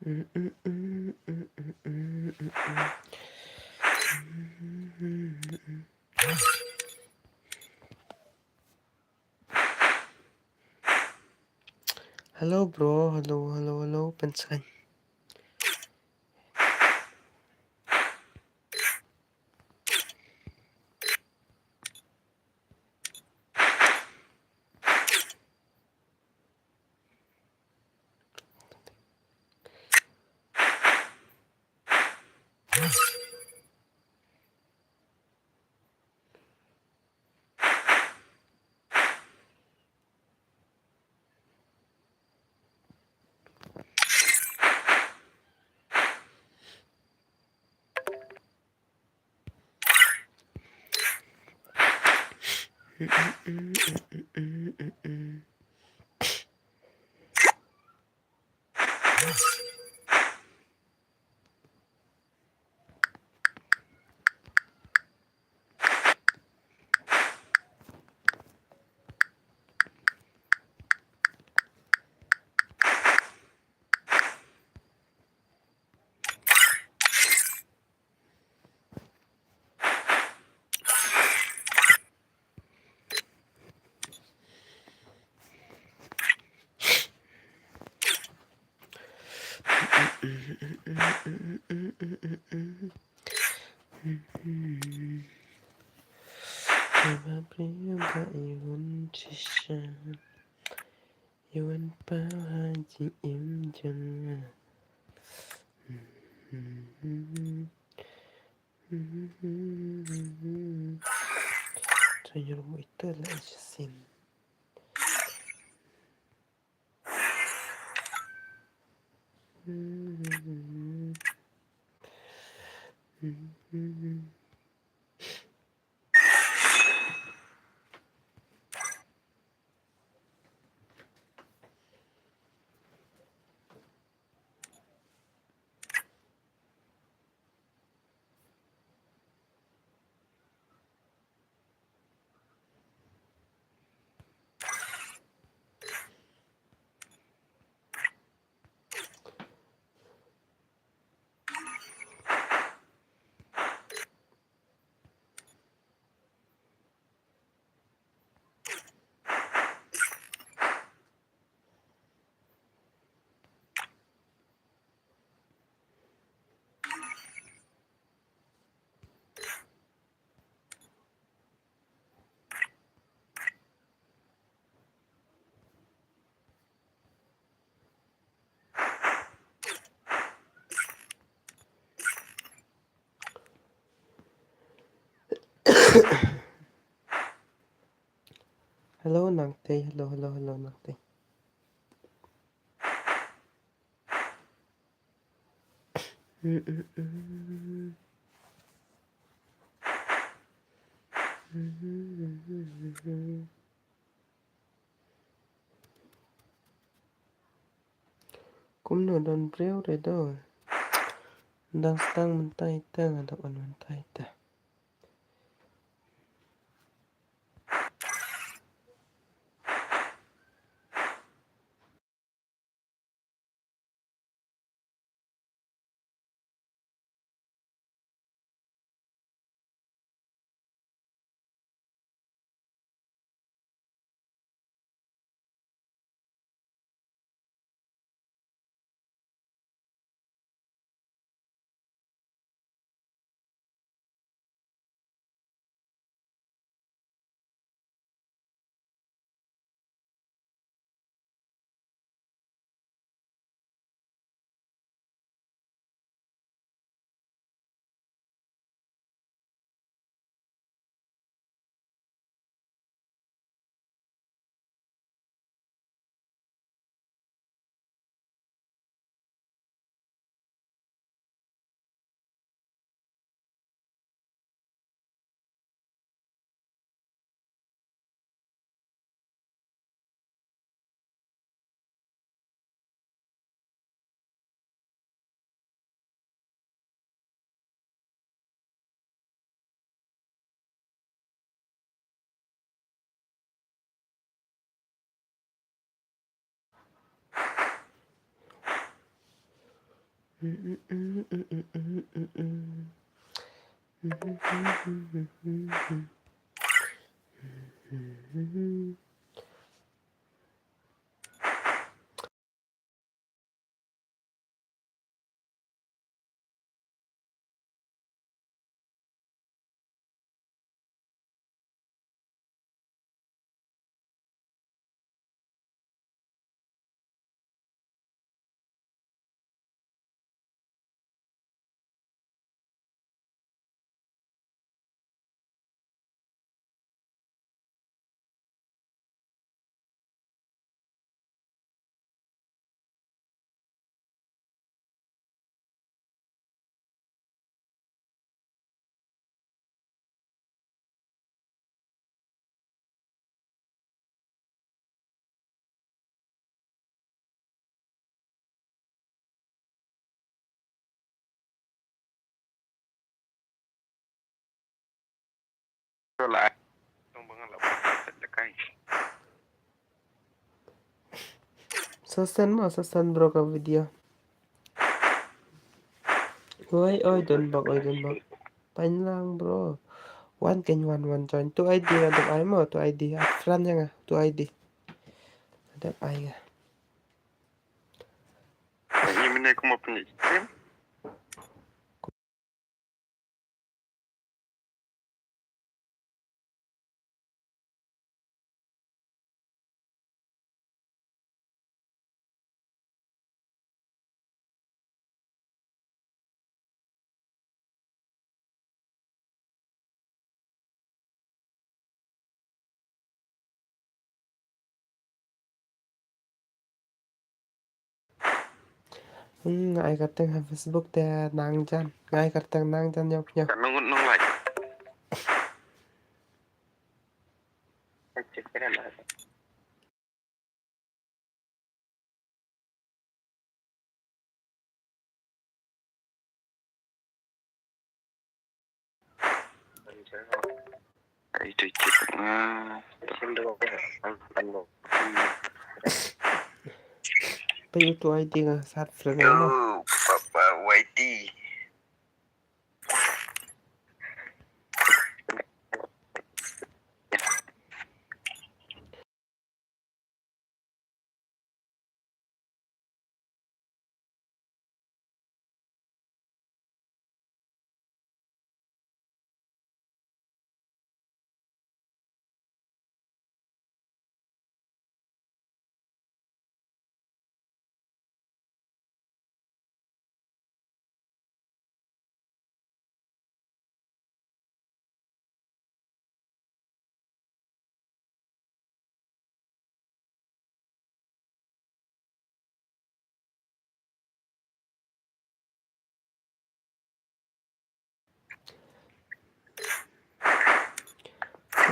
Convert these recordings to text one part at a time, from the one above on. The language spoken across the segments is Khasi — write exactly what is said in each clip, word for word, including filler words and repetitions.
Hello bro, hello, hello, hello, pynskhem. Iwan pa ha jingim jong nga. Señor, ita la asasin. Hello Nangtei, hello, hello, hello Nangtei. Kumno, don briew re do. Dang stang mynta ita, nga dang on mynta ita. Sa send mo, sa send bro ka video. Oi, oi, don bak, oi, don bak. Pailang bro. Wan keiñ wan, wan join. Tu I D la dep ai mo, tu I D. A friend ïa nga, tu I D. Dep ai nga. Ini mene kuma pini. Hmm, nga ai kyrteng ha Facebook te nang jan. Nga ai kyrteng nang jan, nyok nyok. Ka nang nang lai. Ai tu cik nga. Pay tu I D nga sat friend nga. Oh, papa Y T.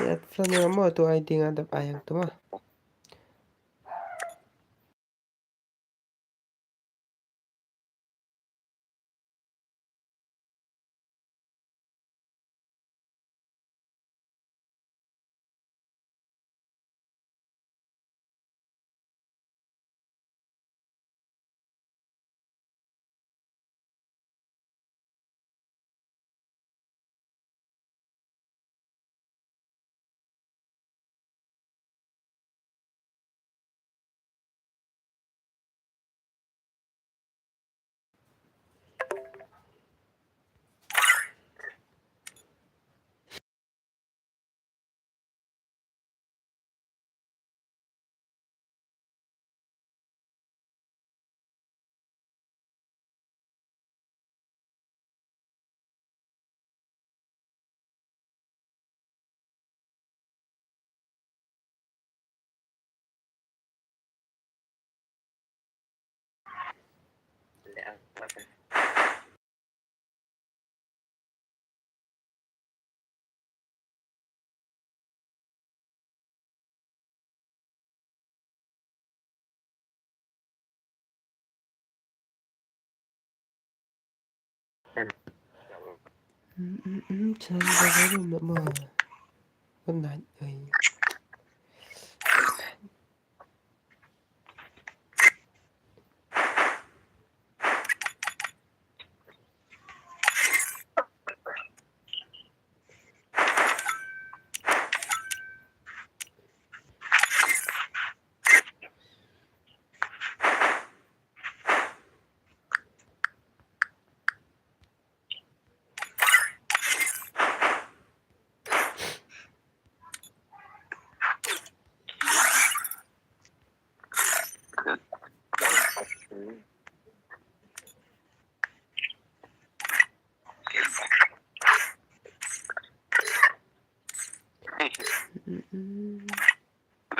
Ïa friend nga mo, tu I D nga dep ai ïa tu ma.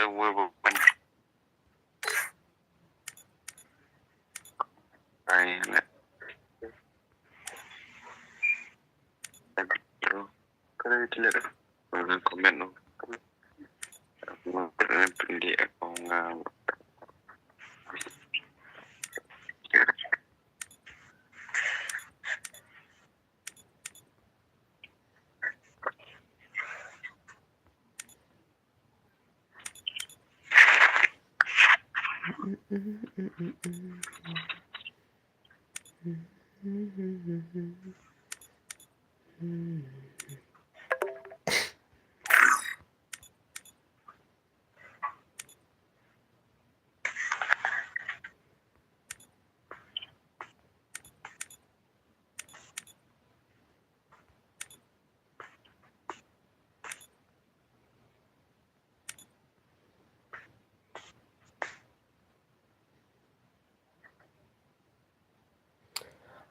the world. Ai, le. Comment no.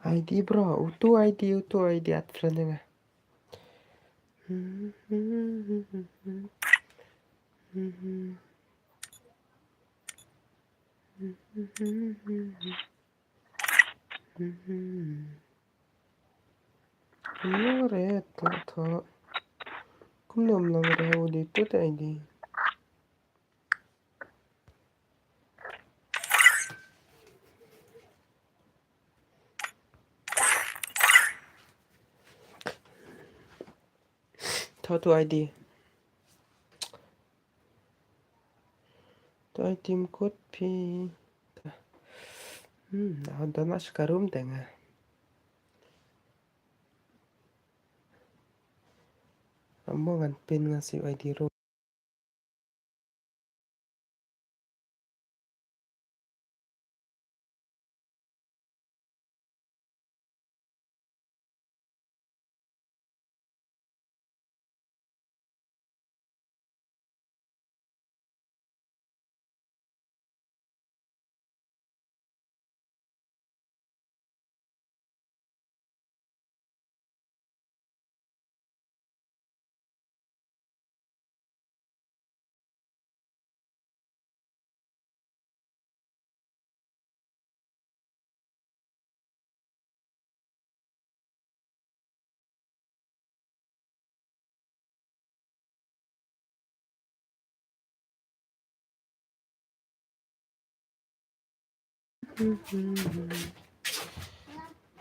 I D bro, utu I D, utu I D at friend nga. Long re to to. Kumno long re u di tu te di. To tu I D. To I D mkut phi. Hmm, dah nak sekarang tengah. Amo ngan pin nga shu I D ro.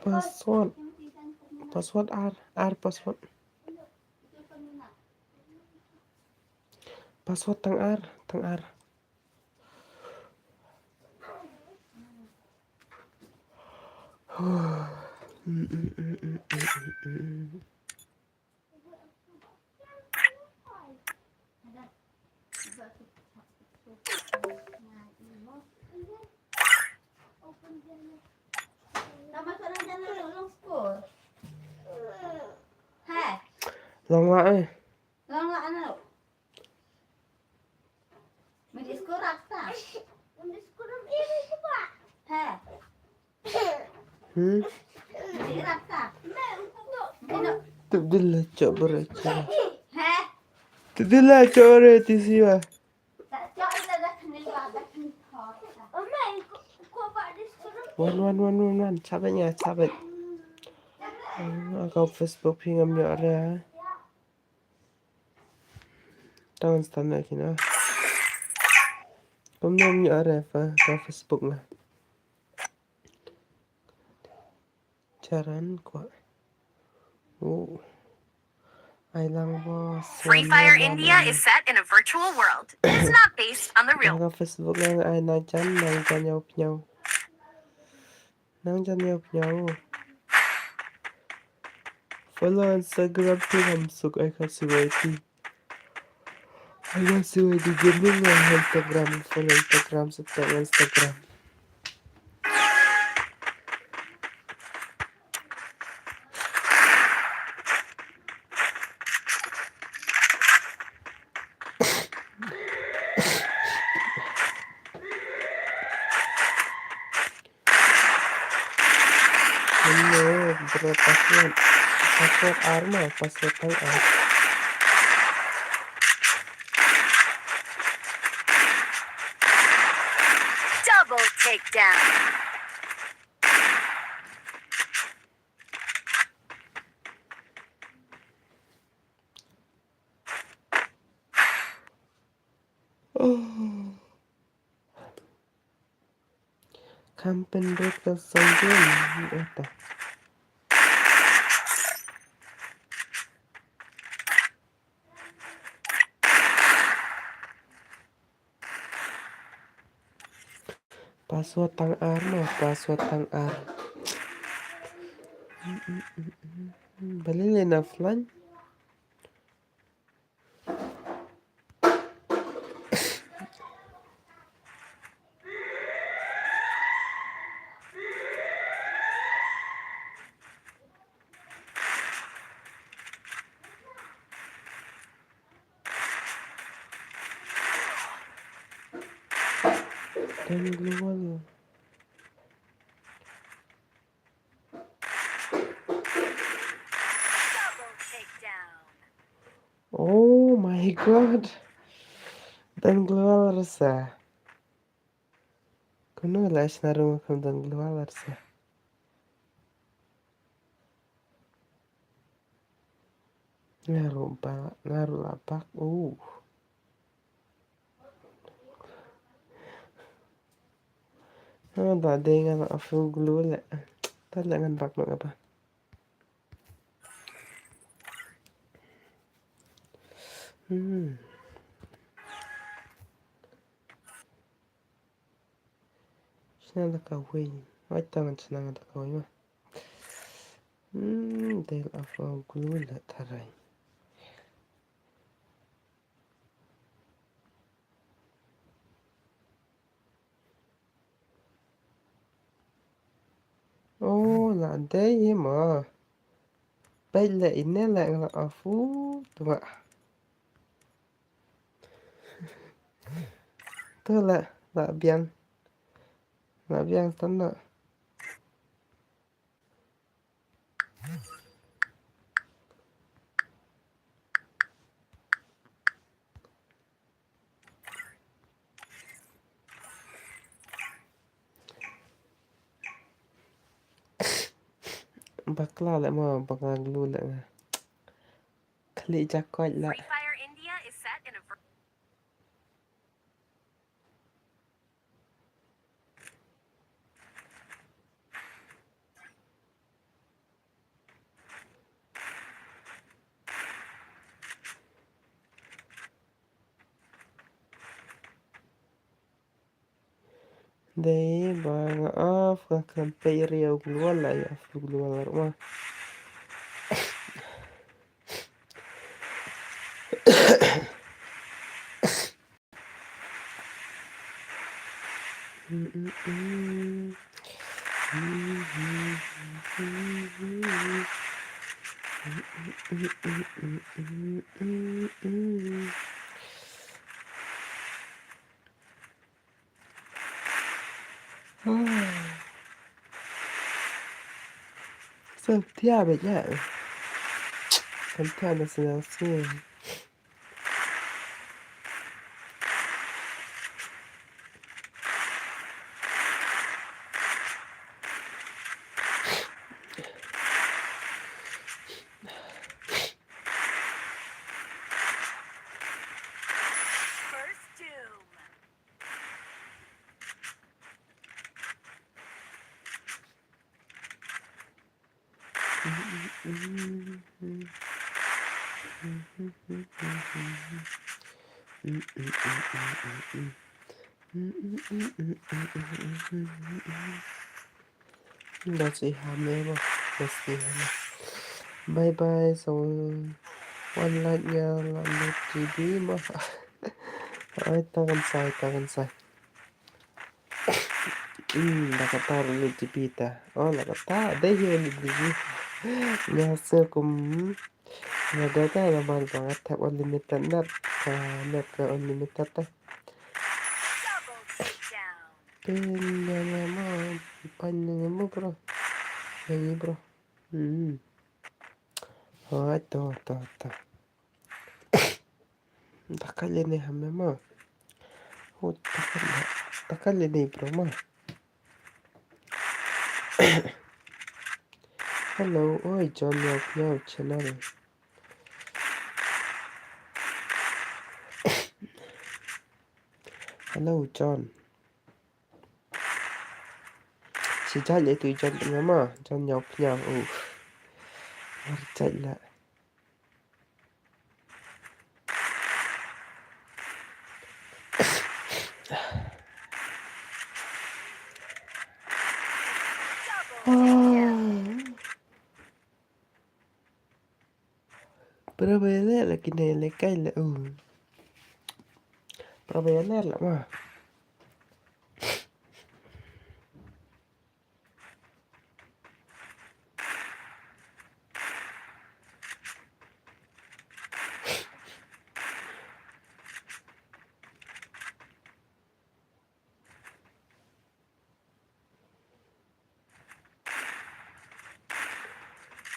Password. Password ar, ar password. Password tang ar, tang ar. Long lah eh. Long lah ano. Mendiskurak ta. Mendiskurak ini coba. He. Hmm? Mendiskurak ta. Mendiskurak. Tebdil lah cok berecha. He. Tebdil lah cok berecha siwa. Wan wan wan wan wan. Cabet nya cabet. Aku Facebook phi ngam ïoh re. Tang stan na kina. Kumno ym ïoh re fa ka Facebook nga. Charan kwa. Oh. Ai lang boss. Free Fire India is set in a virtual world. It is not based on the real. Ka Facebook nga ai na jan na jan ïaw pynïaw. Nang jan ïa pynïaw. Follow Instagram tu ngam suk ai ka C Y T. Ai ka C Y T gaming ngan Instagram, follow Instagram, subscribe Instagram. Hello, bro, password. Password ar ma, password tang ar. Double takedown. Oh. Kam pynrut ka song din. Ata. Password tang ar mo, password tang ar. Balei lei na flan. Double takedown. Oh my God. Dan global rasa. Kuno la sna rung kum dan global rasa. Naru ba, naru la bak. Uh. Nga da dei ngan off glue leh. Ta leh ngan bak noh kaba. Hmm. Shna da kawei. Wat ta ngan shna da kawei ma. Hmm, dei la off glue leh tharai. Oh, la dei hi mo. Peit leh ine leh nga la off u tuma. Tu leh la biang. La biang tan na. Bakla leh mo, bakla glue leh nga. Khlieh jakoit leh. Free Fire India is set in a ver- Dei ba nga off, nga khlem peit ïa u glue wall, la ïa off u glue wall ruh ma. Sa tia ba ja. Sa tia ba sa tia. First doom. Bas i ha me ba, bas i ha me. Bye bye, so one like nga la lut G B ma. Ai, ta kan sai, ta kan sai. Hmm, la kata ruh lut G B ta. Oh, la kata, dei hi lut G B. Nga sa kum, nga data la man ba nga tap unlimited net, ka net ka unlimited ta. Pin nga nga mo, pan nga mo bro. Nga ni bro. Hmm. Oh, to, to, to. Dakale ne ha me ma. Oh, takal le, takal le nei bro ma. Hello, oi, John Yau Yau channel. Hello, John. Shi jait le tu John tengah ma, John Yau Yau. Uh. Mar jait la. Probele la kine le kai le u. Probele la ma.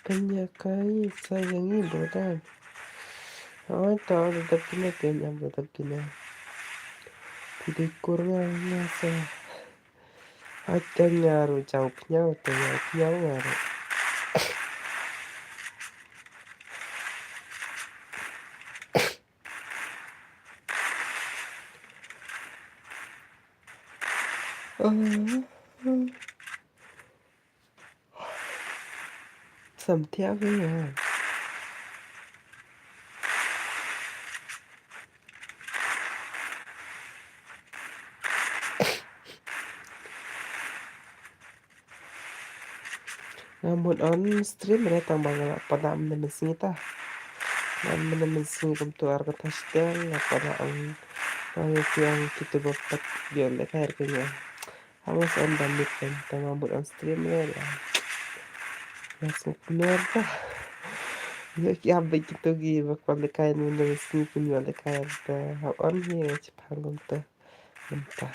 Kanya kai sa yang ni bodan. Ai ta da kine kanya bodan kine. Pide kurang ngasa. Ai kanya ru jauh pnyau ta ya pnyau ngaru. Samthiah ke ya. Nga mut on stream re tang ba nga la padah mynne mynsngi ta. Nga mynne mynsngi kumtu ar kata shiteng nga padah on. Nga ïa kiang kitu ba pat bion de khair ke nga. Nga mut on ba mit kan tang nga mut on stream re la. Nga sngewkmen ta. Nga ki ap ba kitu ki ba kwan de khair mynne mynsngi kin ïa de khair ta. Ha on hi nga chipang kumtu. Mynta.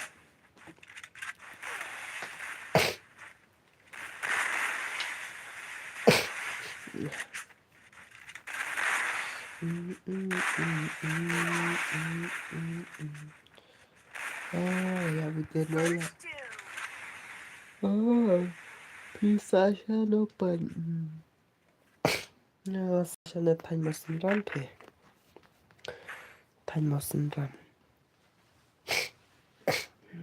Oh, ya betul ya. Oh, pisa sha no pan. Hmm. No, sha na thain mo syn ram phi. Thain mo syn ram.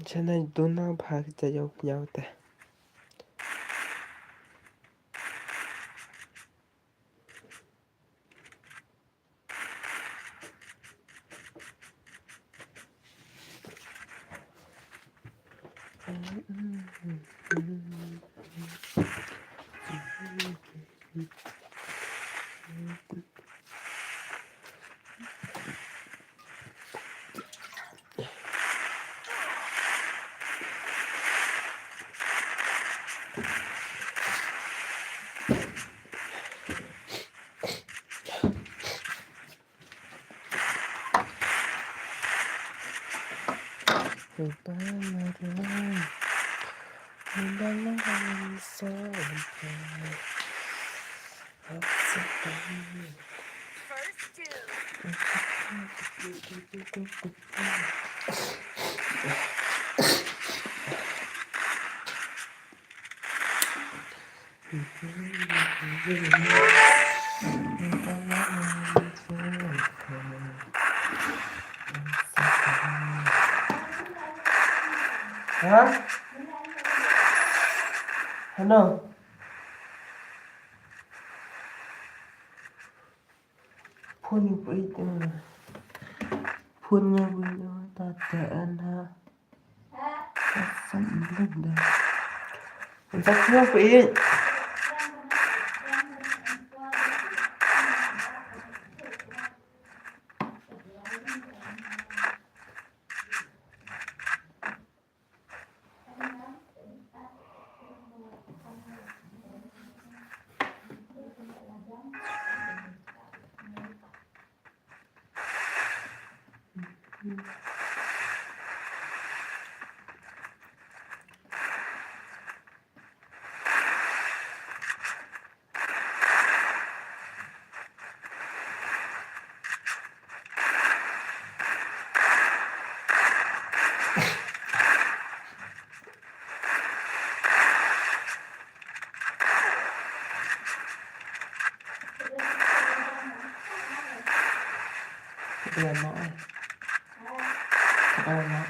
Sha na duna bha ka ja yoh pynyaw te. Ha? Hello. Phone ïa u Peit, eh. Phone ïa u Peit, eh, ta ta an ha. Ta san blok da. An ta phone ïa u Peit. Tua noh. Tua noh.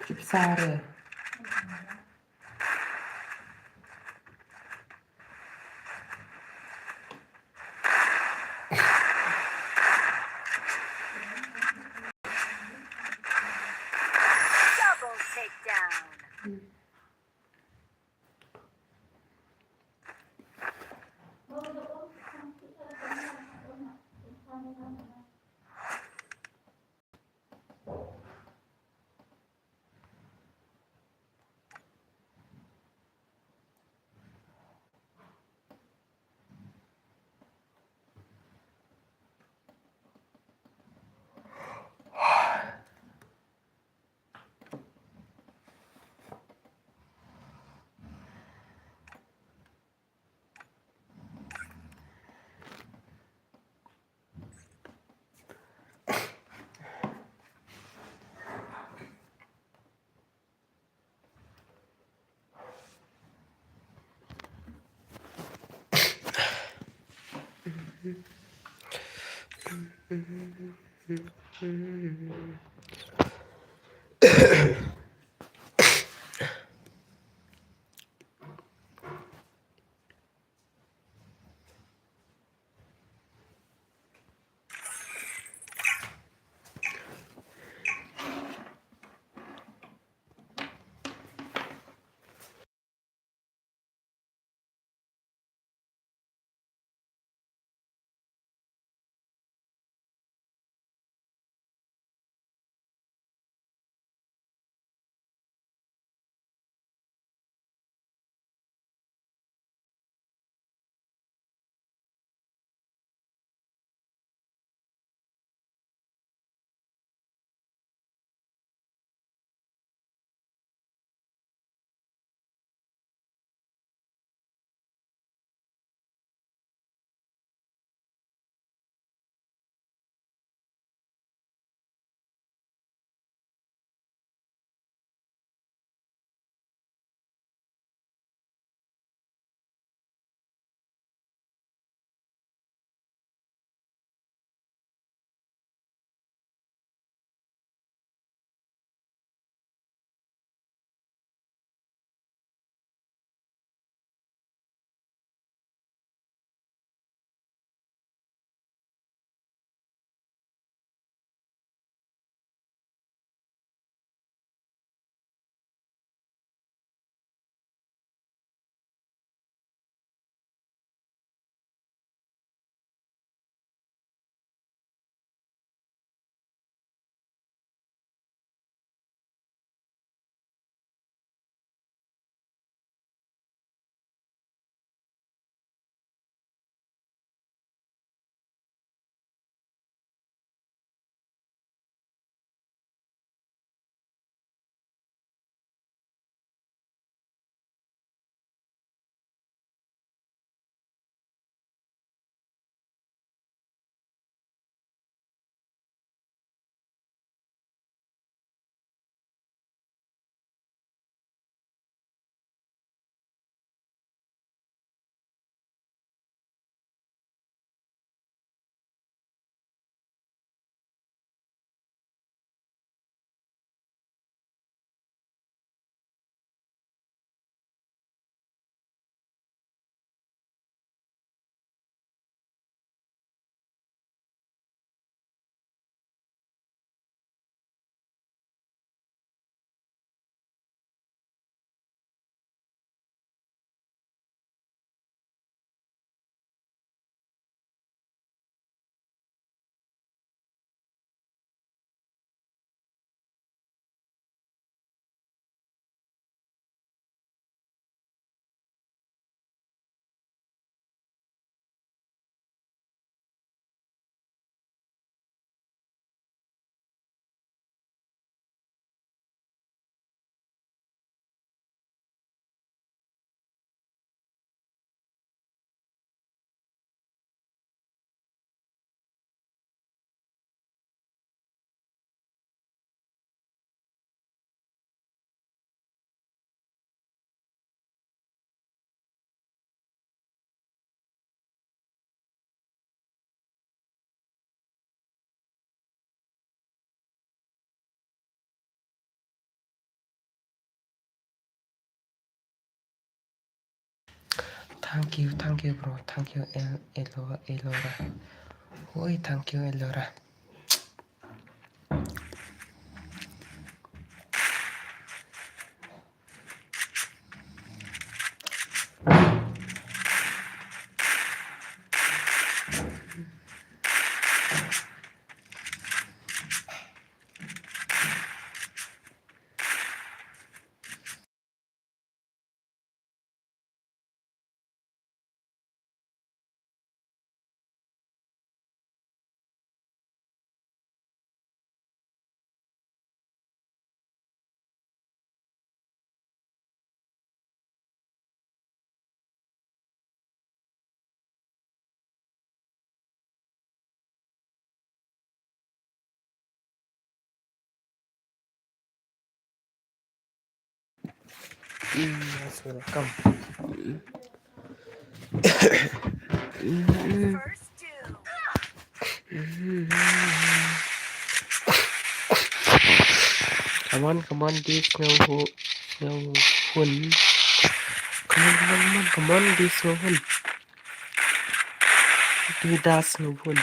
Ki bsa re. Double takedown. Thank you, thank you, bro. Thank you, El Elo Elora. Oi, thank you, Elora. Mm, that's welcome. Come on, come on, this no ho, no hun. Come on, come on, come on, come on, this no hun. Dwi das no hun.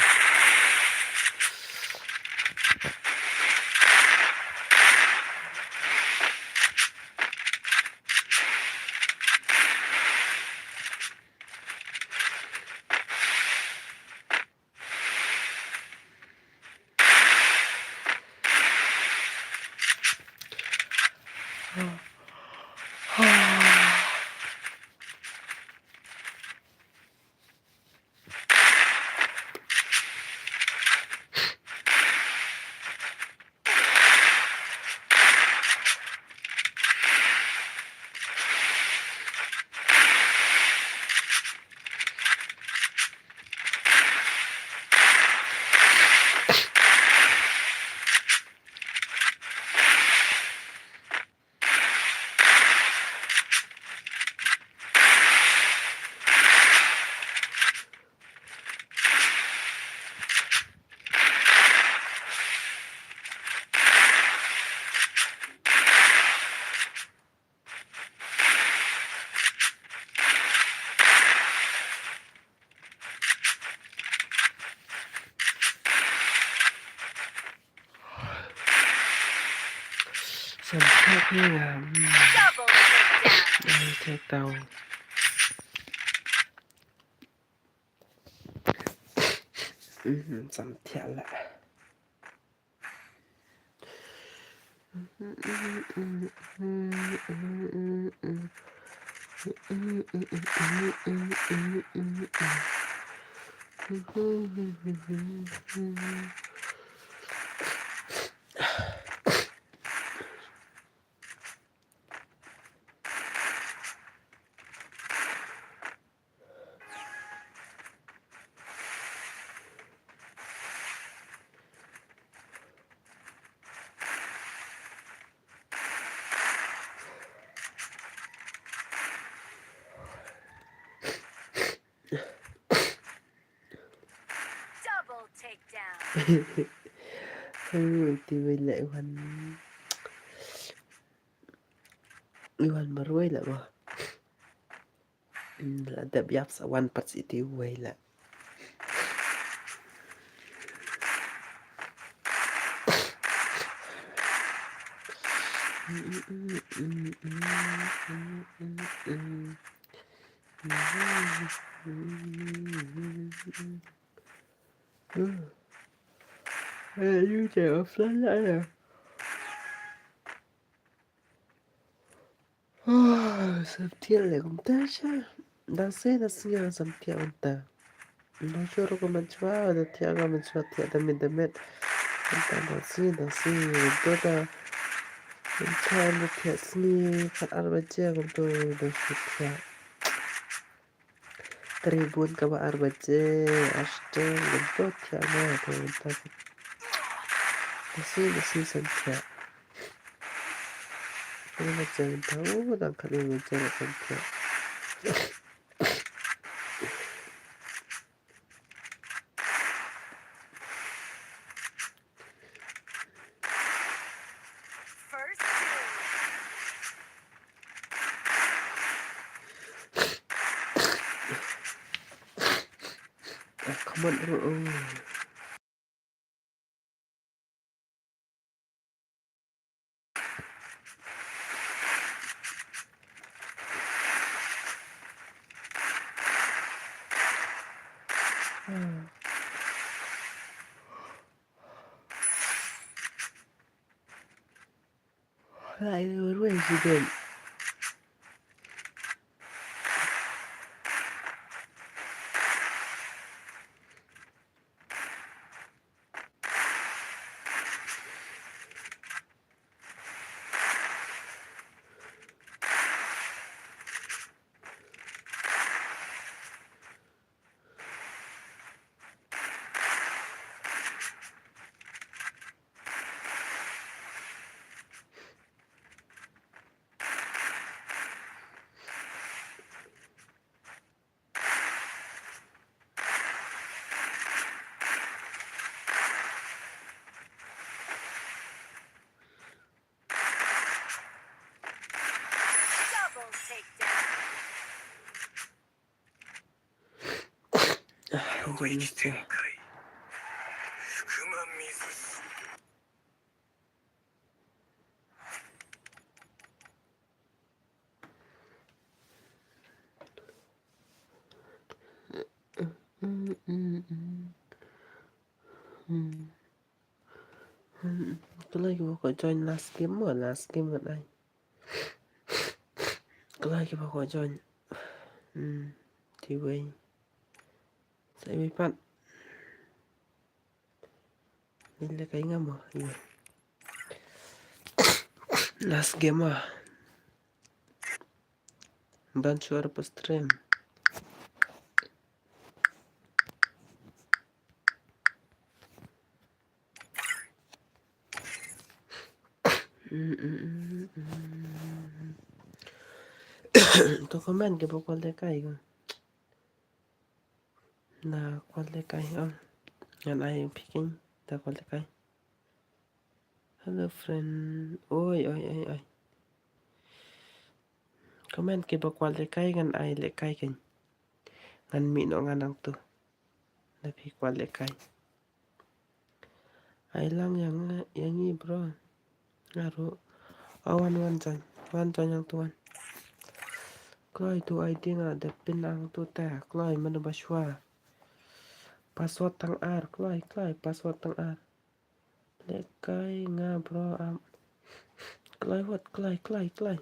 Sam thiah hi nga. Double takedown. Ai, thiah tau. Mhm, sam thiah la. Double takedown. Ui, ti wei leh wan. Wan marwei leh ba. Hmm, la dep ïap sa wan pat siti wei la. Eh, you take offline la ya. Oh, sam thiah leh kumta sha. Dang sngi, dang sngi nga sam thiah kumta. Nang shu ruh ka mynshuwa, da thiah ka mynshuwa thiah da miet da miet. Kumta dang sngi, dang sngi, kumta da. Mynshuwa da thiah sngi, khat ar baje kumta da shu thiah. Tribun kaba ar baje, Arsenal, ngan to thiah ma, to ngan to. Basi, basi san thiah. Ngan to, ngan to, dang khat ngan to san thiah. First two. Wat ruh, oh. Ai, ruh, ruh, ruh. Double takedown. Kloi kiba kwah join last game mo, last game ngan ai. Kloi kiba kwah join. Hmm, te wei. Sa iwei pat. Ni lehkai nga mo. Ïa. Last game ah. Ban shuwa ruh pa stream. To comment kiba kwah lehkai ko. Na kwah lehkai, oh. Ngan ai picking, da kwah lehkai. Hello friend. Oi, oi, oi, oi. Comment kiba kwah lehkai ngan ai lehkai kein. Ngan mih noh nga nangtu. Da phi kwah lehkai. Ai lang ïa nga, ïa ngi bro. Nga ruh. Oh, wan, wan join. Wan join nangtu wan. Kloi tu I D nga la dep pin nangtu te. Kloi mano ba shuwa. Password tang ar. Kloi, kloi, password tang ar. Lehkai nga bro am. Kloi wat, kloi, kloi, kloi.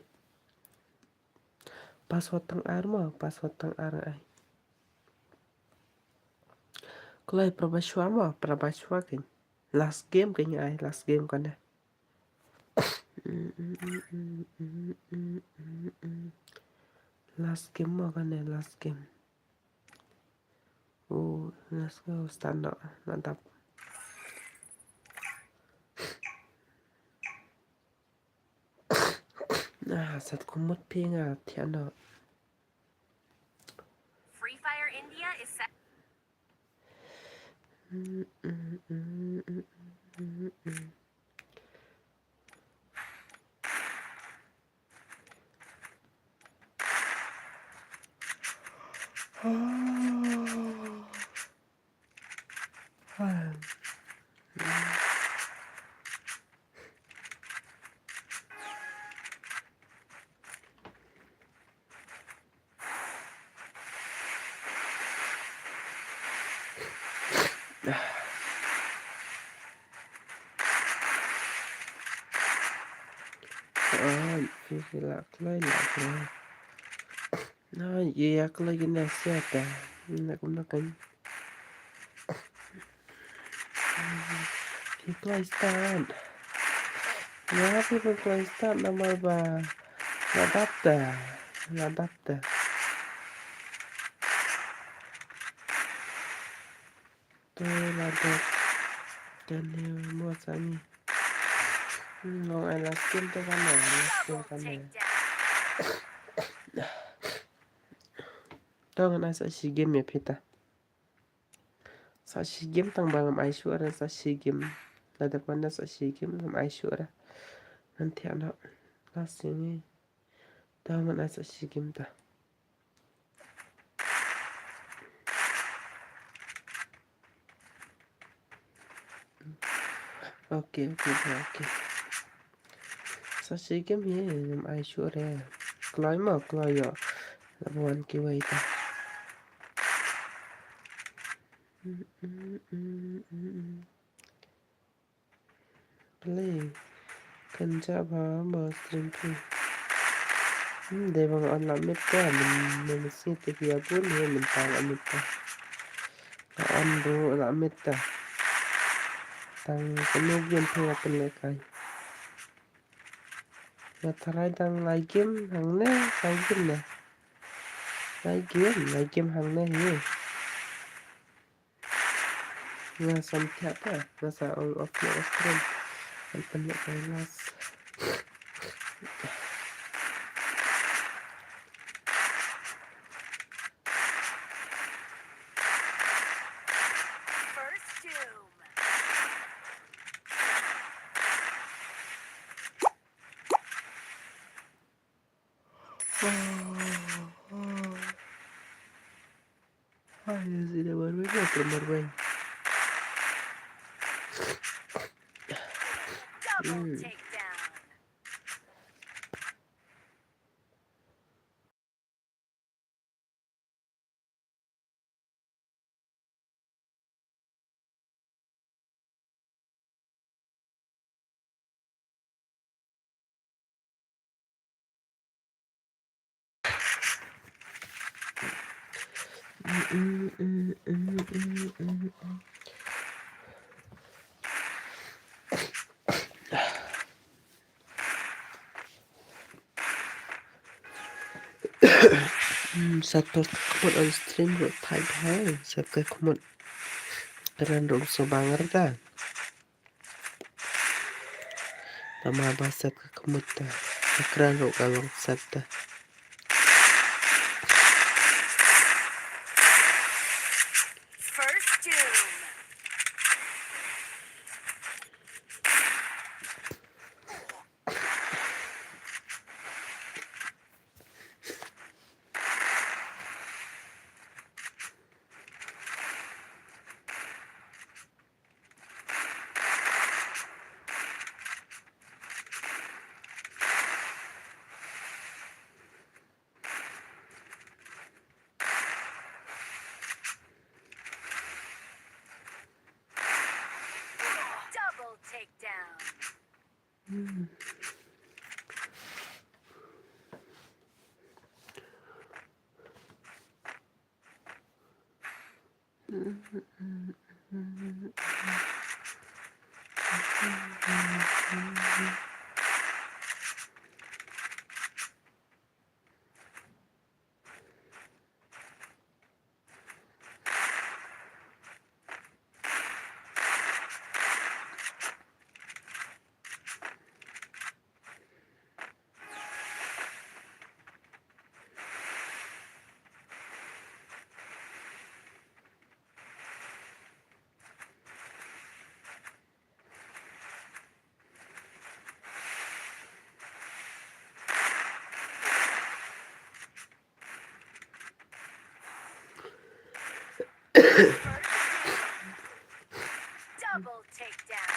Password tang ar mo, password tang ar ai. Kloi para ba shuwa mo, para ba shuwa kein. Last game kein ai, last game kane. Last game mo kane, last game. Oh, last game start noh, la dap. Ah, sat kumut phi nga thiah noh. Free Fire India is set. Ai, phi, phi lah kloi, lah kloi. Na, ïa, ïa kloi kine sia te. Na kumno kan. Phi kloi start. Ïa, phi kloi start namar ba la dap te. La dap te. To la dep. Kane mo sani. Hmm, long ai last game te kane, last game kane. To ngan ai sa shi game ïa phi ta. Sa shi game tang ba ngam ai shuh ra sa shi game. La dep kane sa shi game ngam ai shuh ra. Ngan thiah noh. Last game. To ngan ai sa shi game ta. Okay, okay, okay, okay. Sa shi game hi ngam ai shuh re. Kloi mo, kloi ïoh. La wan kiwei ta. Mm, mm, mm, mm, mm. Play. Kan ja ba ba stream phi. Hmm, dei ba nga on la miet ta, min, min sngi te ki abun, ye min tang la miet ta. Nga on ruh la miet ta. Tang kano game phi nga pynlehkai. Nga tharai dang lai game hangne, lai game ne. Lai game, lai game hangne hi. Nga sam thiah ta, nga sa ong off na stream. An pynlehkai last. First Doom. Ai, sida baru ini, belum baru main. Double Hmm. takedown. Hmm, sat ka khmut on stream ruh tight hai, sat ka khmut. Kren ruh so banger ta. Tama ba sat ka khmut ta. Kren ruh ka long sat ta. First Doom. Double takedown. Double takedown.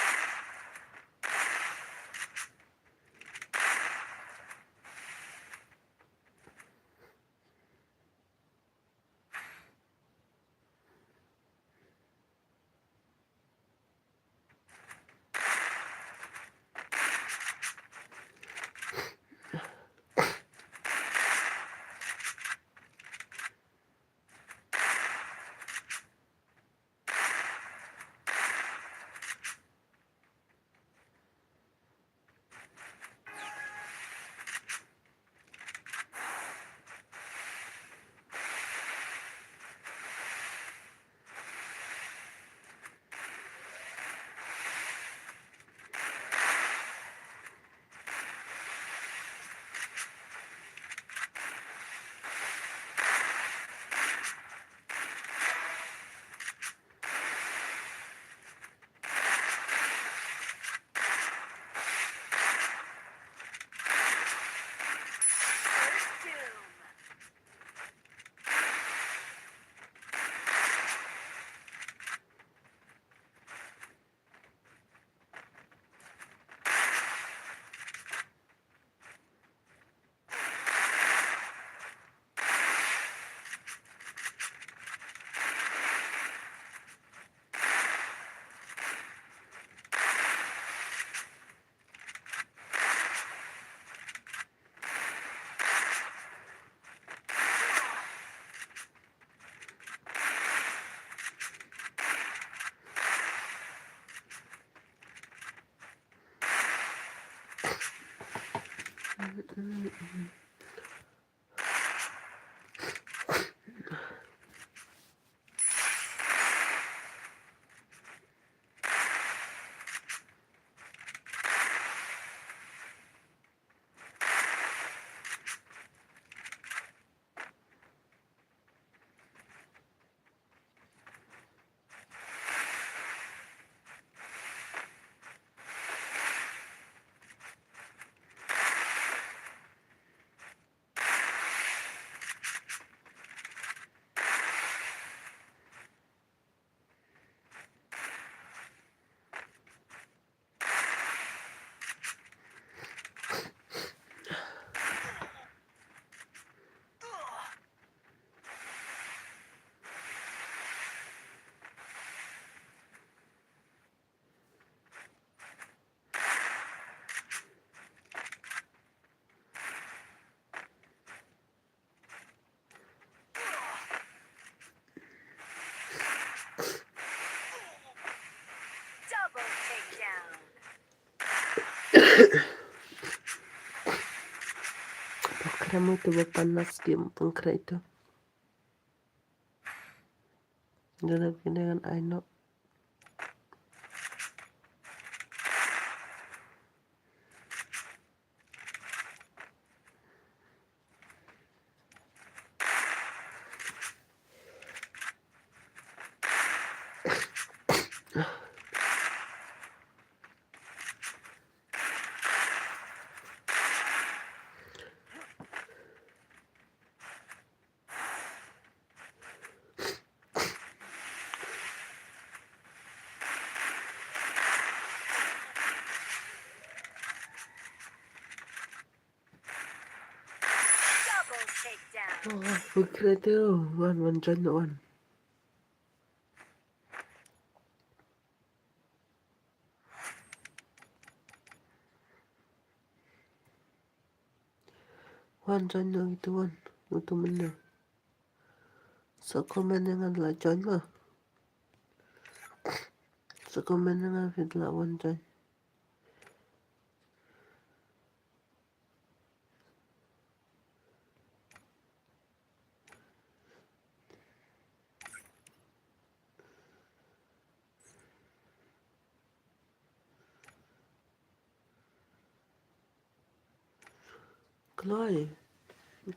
Pakhrem itu ba panas game pengkhreh itu. Dalam kena dengan Aino. Double takedown. Oh, we create one, one, join the one. Wan join noh ïa utu wan, utu mynne. Sa comment ïa nga lada join ma. Sa comment ïa nga phi la wan join. Kloi.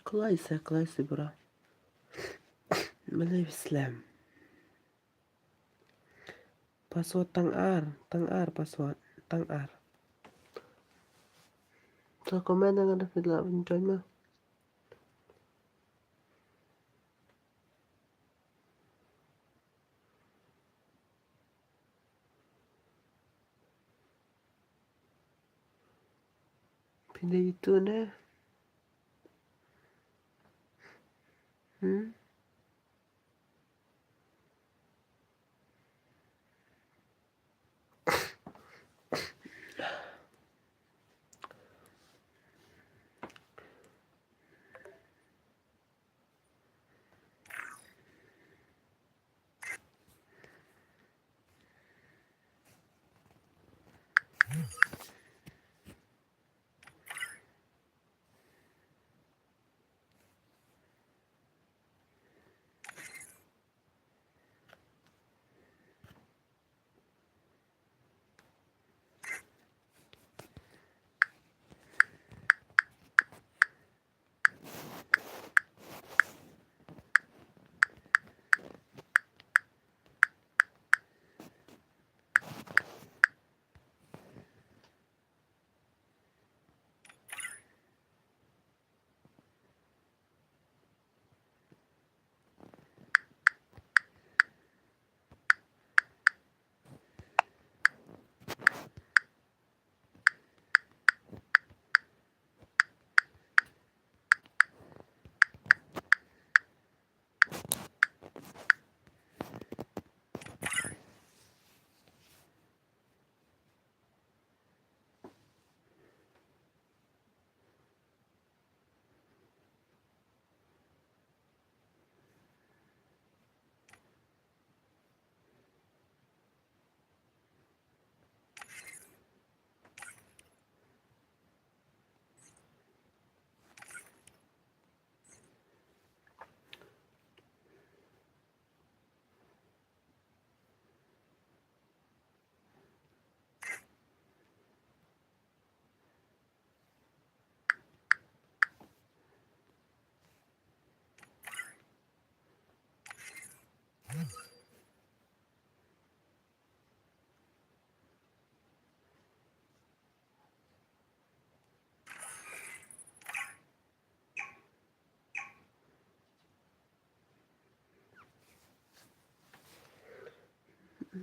Kloi sa, kloi sa bro. Malay Islam. Password tang ar, tang ar password, tang ar. Sa comment ïa nga lada phi la wan join ma. Phi dei itu ne? Hmm?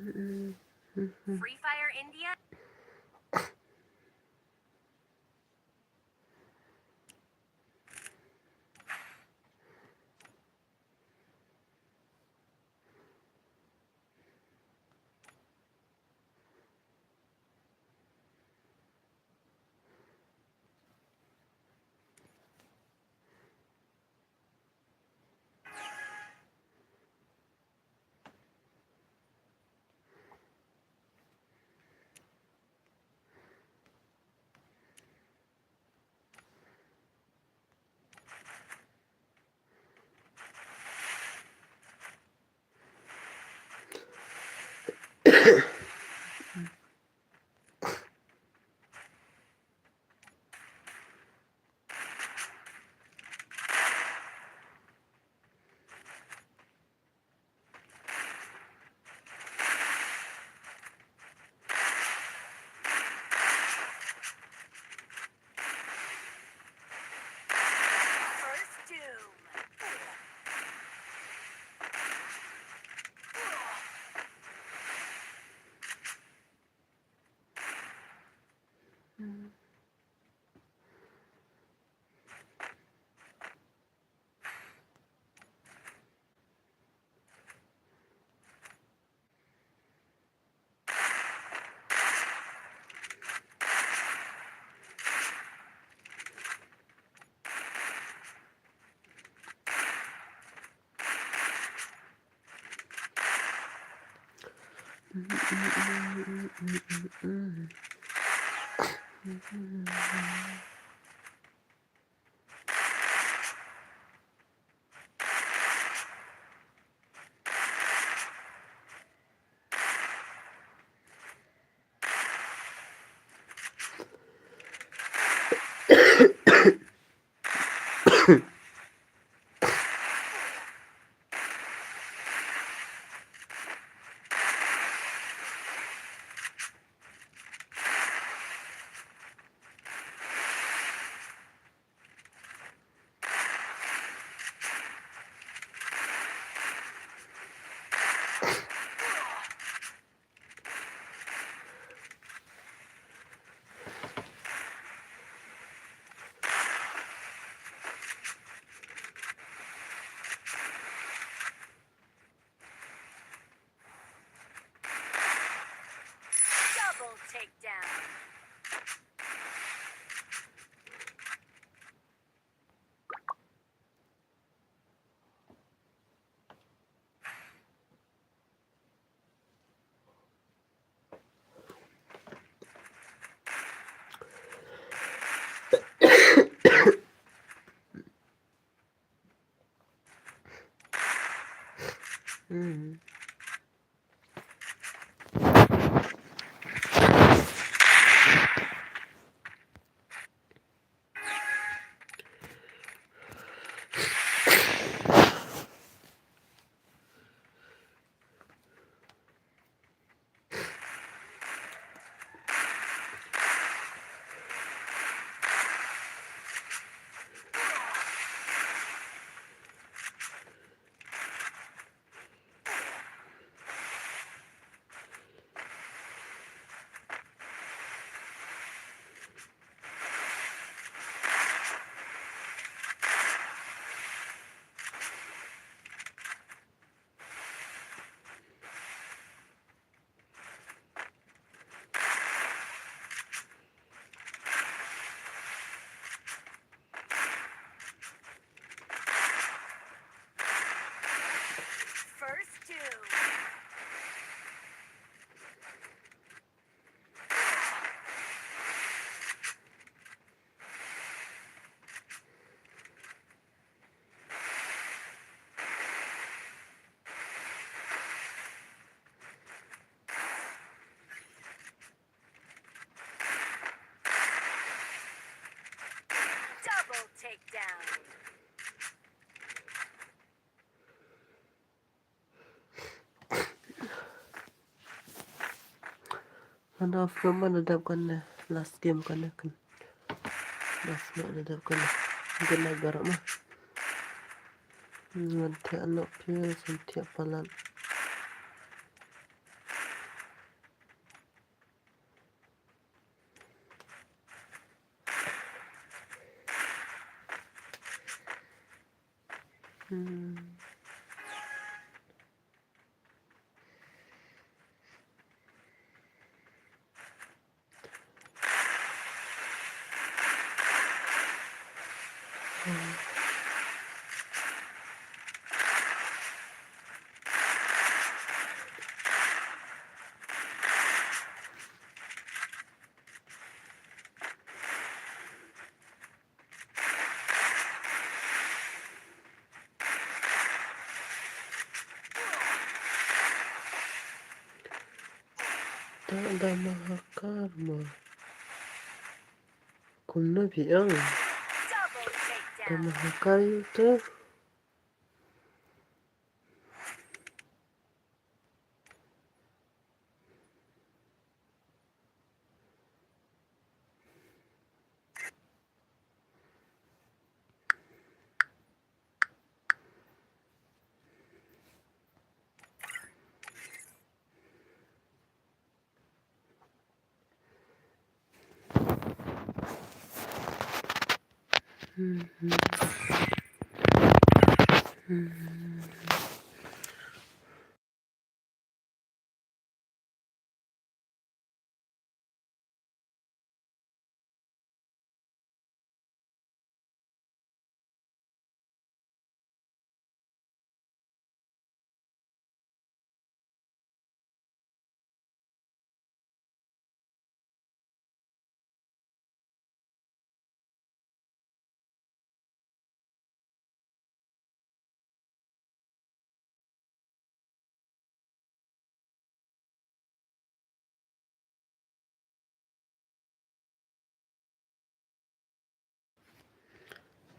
Free Fire India. Double takedown. First two. Double takedown. Lada off game ma da dep kane, last game kane kan. Last game da dep kane. Kane baroh ma. Ngan thiah noh phi, ngan thiah palat. Ta da mahakar ma. Kumno biang. Da mahakar yu te.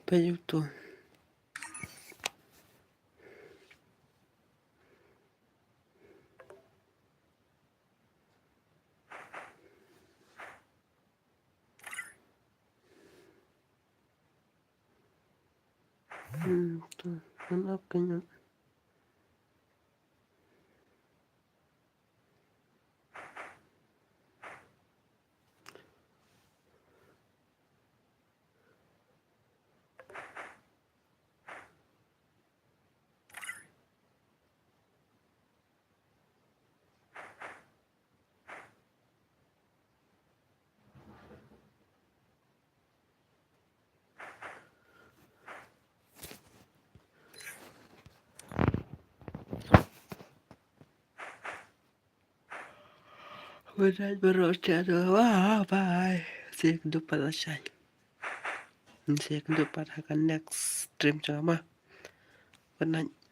Peit ïa uto. Hmm, to, ngan ap kane. Good night baroh, bye bye. Sa ïakynduh pat lashai. Sa ïakynduh pat ha ka next stream jong nga ma. Good night.